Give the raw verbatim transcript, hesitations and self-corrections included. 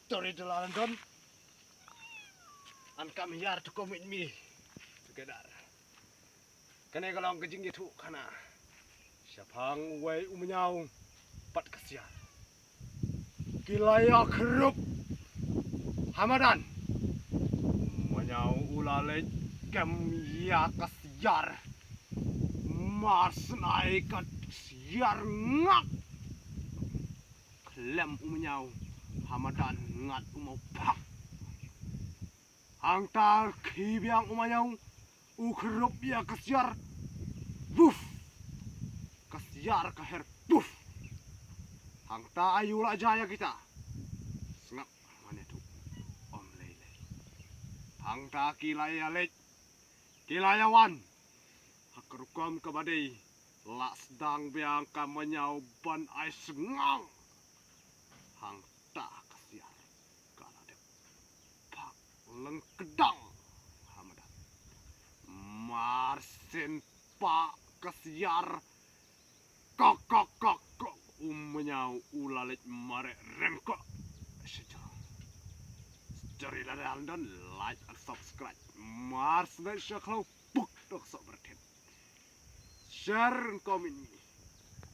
Story to la London. And come here to come with me together. Kane ka long ka jingïathuh khana shaphang uwei u mañiaw bad ka siar. Ki la ïa khrup ha madan. U mañiaw u la leit kem ïa ka siar. Mar sngap ka siar ngak. Khlem u mañiaw ha madan ngat u mawphak. Hangta khie biang u mañiaw u khrup ïa ka siar. Buf! Ka siar ka her. Buf! Hangta aïu la jia ïa kita. Sngap mane tu. Ym lei lei. Hangta ki la ïa leit. Ki la ïa wan. Ha ka rukom kaba dei la sdang biang ka mañiaw ban ai sngaw. Hangta ka siar ka la dep phak lyngkdang ha madan. Mar shen pah ka siar. Kok kok kok kok. U mañiaw u la leit mareh rengkoh. Sha jrong. Story la dang done, like and subscribe. Mar sngap sha khlaw puk dok sok berthen. Share and comment.